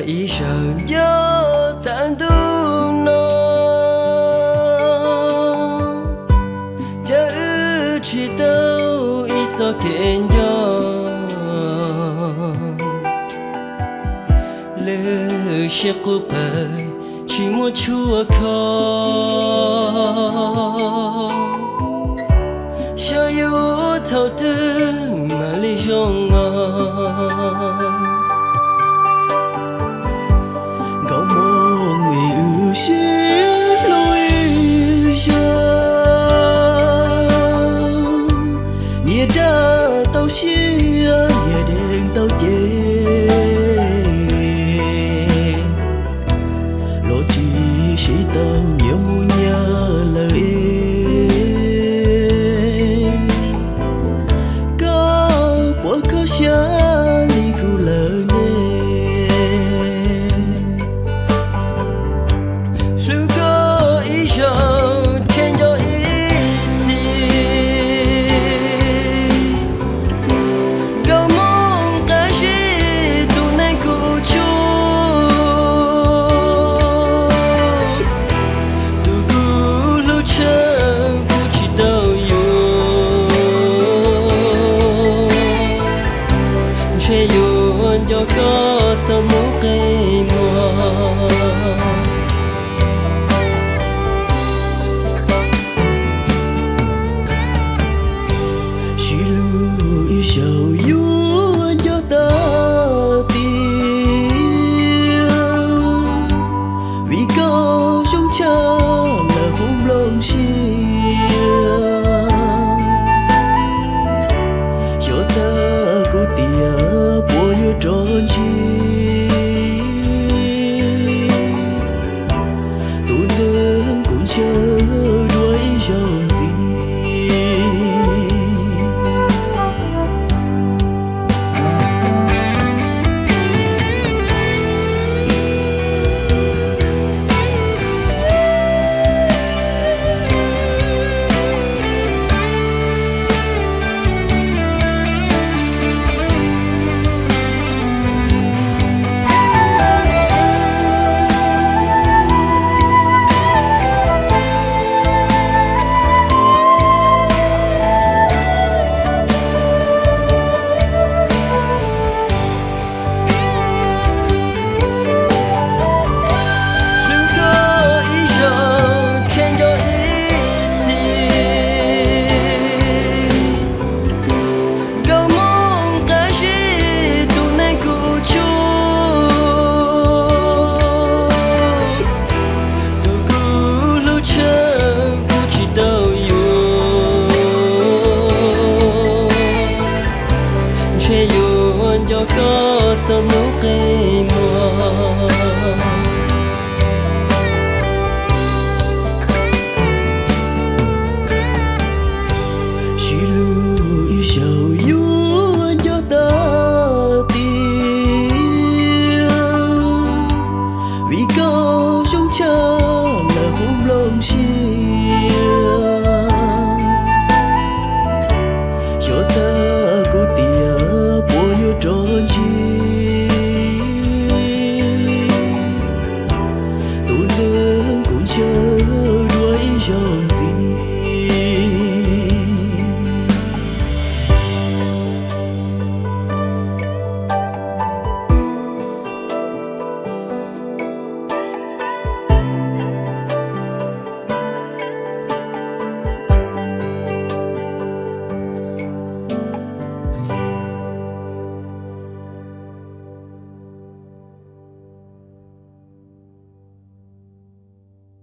Ib zaug nco tag ntuj no, ces wb tsis tau ib txoj kev nco. Lwm siab qub qawm tsis muaj tshuaj kho, xyov yuav thaum twg mam li zoo os. Nkauj Mog, wb sib hlub ib zaug, niam dab tau siab, niam deev tau ceg, los tsis sib tau nyias mus nyias lawm es, koj puas kho siab li kuv lawm ne? Hlub koj ib zaug, tseem nco ib txhis. Nkauj Mog qab zib, tus neeg kuv tshua, tus kuv hlub tshaj kuv tsis tau yuav. Ntshe yuav nco koj